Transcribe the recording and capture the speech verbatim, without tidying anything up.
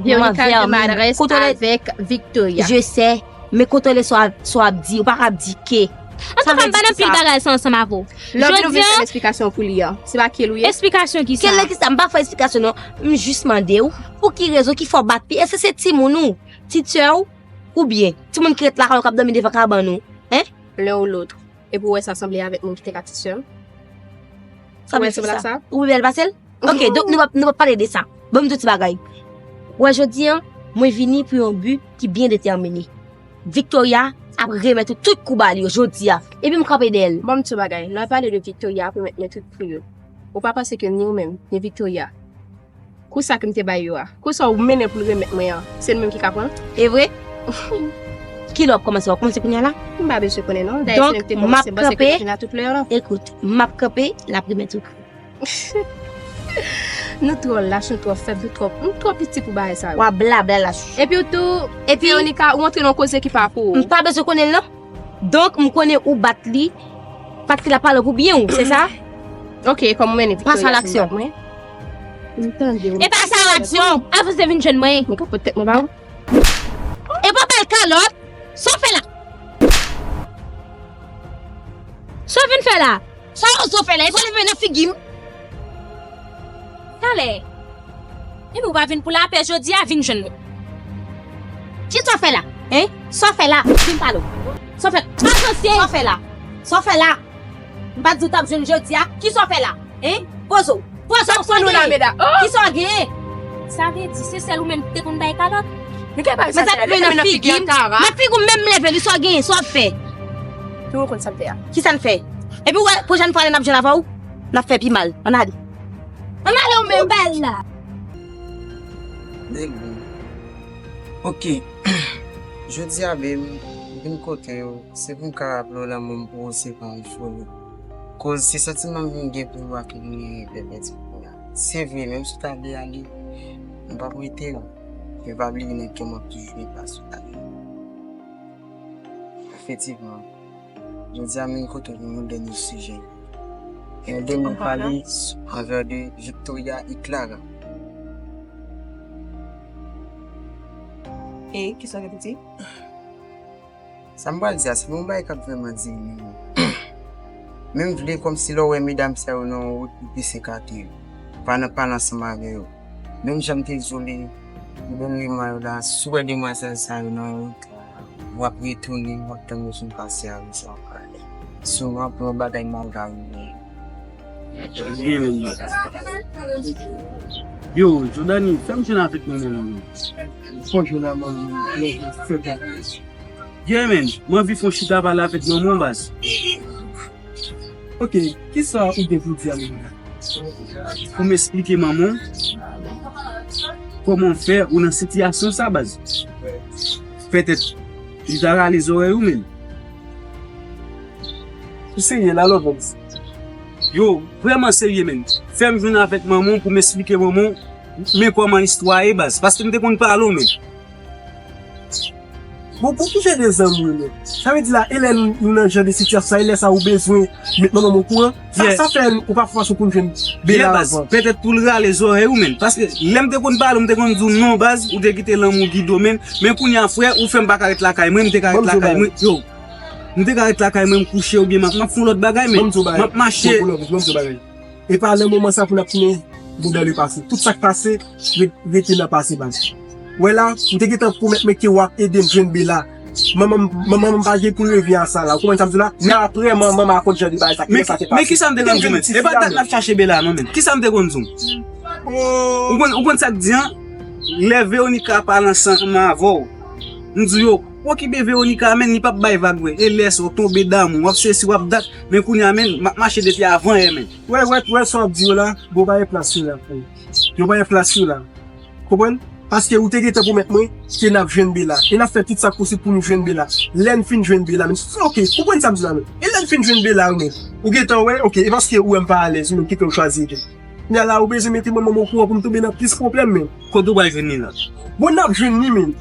Veronica te mal rès avèk Victoria. Je sais, men kontwole sa w ap di, ou pa ka ap di ke. Antouka, m pa nan pil bagay sa ansanm avè w. Love, nou vin fè m esplikasyon pou li a. Se pa ke l ou ye? Esplikasyon ki sa? Kèl ki sa? M pa fè esplikasyon non. M jis mande w, pou ki rezon ki fè w bat li? Èske se timoun ou, ti sè w, oubyen timoun ki ret lakay ou k ap dòmi devan kabann ou? Hein? L'un ou l'autre. Epi w wè sa sanble avèk moun ki te ka ti sè m? Sa vle di sa? Ou pi bèl pase l? Ok, donk nou p ap, nou p ap pale de sa. Ban m di w ti bagay. Wè, jodi a, mwen vini pou yon bi ki byen detèmine. Victoria ap remèt ou tout koub a li yo jodi a. Epi m kanpe dèyè l. Ban m di w bagay. Lè w pale de Victoria ap remèt mwen tout pri yo, ou pa panse ke ni ou menm, ni Victoria, kou sa ke m te ba yo a, kou sa w mennen pou l remèt mwen an, se l menm ki ka pran? E vre? Kilè w ap kòmanse? W ap kòmanse kounye a la? M pa bezwen konnen non. Dayè, se li m te kòmanse panse ke l te vin a tout lè an. Donk, m ap kanpe, ekout, m ap kanpe, l ap remèt ou. Nou twò lach, nou twò fèb, nou twò, nou twò piti pou bagay sa yo. W ap blabla lach. Epi w tou, epi Veronica, ou antre nan koze ki pa pou ou. M pa bezwen konnen l non. Donk, m konnen ou bat li, paske l ap pale pou byen ou, se sa? Ok, kòm ou mennen Victoria pou bat mwen. Passe à l'action. M tande w. E passe à l'action, avanse vin jwenn mwen. Mwen ka pot tèt mwen ba ou. E pa bèl kalòt, sa w fè la? Sa w vin fè la? Sa w oze fè la? E pa leve nan figi m. Talè. Epi w pa vin pou lapè jodi a, vin jwenn mwen. Kisa w fè la? Hein? Sa w fè la? Vin pale w. Sa w fè la? Avanse! Sa w fè la? Sa w fè la? M pa t di w t ap jwenn jodi a? Kisa w fè la? Hein? Poze w. Poze w, sa w genyen? Kisa w genyen? Sa vle di se sèl ou menm ki te konn bay kalòt? Men sa t men nan figi m. Nan figi w menm m leve li, sa w genyen, sa w ap fè? Tou ou konn sa m fè a. Kisa n fè? Epi w wè, pwochèn fwa lè n ap jwenn avè w, n ap fè pi mal. Ann ale. Ann ale ou menm, bay la. Baby. Ok. Jodi a, baby, m vin kote w. Se pou m ka raple w lanmou m pou ou se pa yon foli. Koz se santiman m vin gen pou ou a ki vin gen pèpèdi kounye a. Se vre, menm si w ta vle ale, m p ap rete non. Men pa bliye nan kè m w ap toujou gen plas ou ta gen. Efektivman, jodi a m vin kote w pou yon dènye sijè. Yon dènye pale anvè de Victoria e Clara. E kisa w gen pou di? Sa m pral di a, se pa yon bagay k ap vrèman diri menm. Men m vle kòmsi lè w wè medam sa yo nan yon wout, ou plis ekate yo. Pa nan pale ansanm avè yo. Menm jan m te izole, menm rimwa yo la, si w wè demwazèl sa yo nan yon wout, w ap retounen, w ap tann yo fin pase avè sa w pale. Souvan pou yon bagay mal ka rive. Byen menm. Yo, Jordany, fè m jwenn avèk manman mwen non. Fò jwenn a manman mwen, fè bagay. Yeah man, mwen anvi fè yon chita pale avèk manman w baz. Ok, kisa ou gen pou di a manman? Pou m esplike manman w kòman w fè ou nan sitiyasyon sa baz. Petèt li ta rale zòrèy ou menm. Ou serye la, Lovens? Yo, vrèman serye menm. Fè m jwenn avèk manman w pou m esplike manman w men kòman istwa ye baz, paske m te konn pale w menm. Bon, pou ki jan de zanmi w menm? Sa vle di la, e lè nou, nou nan jan de sitiyasyon sa, e lè sa ou bezwen met manman m okouran? Sa, sa fè ou pa fè fason pou n jwenn Bela anvan? Petèt pou l rale zòrèy ou menm. Paske lè m te konn pale w, m te konn di w non baz, ou te kite lanmou gide w menm. Men kounye a frè, ou fè m pa ka ret lakay mwen, m te ka ret lakay mwen. Yo, m te ka ret lakay mwen, m kouche oubyen m ap, m ap fè yon lòt bagay, men m ap mache. E pa nan moman sa pou n ap tounen bouda le pase. Tout sa k pase, re-, rete nan pase baz. Wè la, m te gentan pwomèt mwen ke w ap ede m jwenn Bela. Manman m, manman m pa gen pou l revyen a sa la. Ou konprann sa m di w la? Men apre manman m a konn jan de bagay sa, kijan sa te pase. Men kisa m te konn di w menm? E pa dat n ap chache Bela non menm. Kisa m te konn di w? Ou konn, ou konn sa k di an? Lè Veronica pale ansanm avè w, m di w yo, okipe Veronica menm, li p ap bay vag vre. E lè sa w tonbe damou, w ap sesi, w ap dat, men kounye a menm, m ap mache depi avan yè menm. Wè, wè, wè sa w ap di yo la, bon, pa gen plas yo la, frè. Yo pa gen plas yo la. Konprann? Paske ou te gentan pwomèt mwen ke n ap jwenn Bela. E n ap fè tout sa k posib pou nou jwenn Bela. Lè n fin jwenn Bela, men, ok, konprann sa m di la, men. E lè n fin jwenn Bela, men, ou gentan wè, ok, e paske ou wè m pa alèz, ou menm kite m chwazi ede. Kounye a la, ou bezwen mete manman m okouran pou m tonbe nan plis pwoblèm, men. Kote w pral jwenn li la? Bon, n ap jwenn li, men.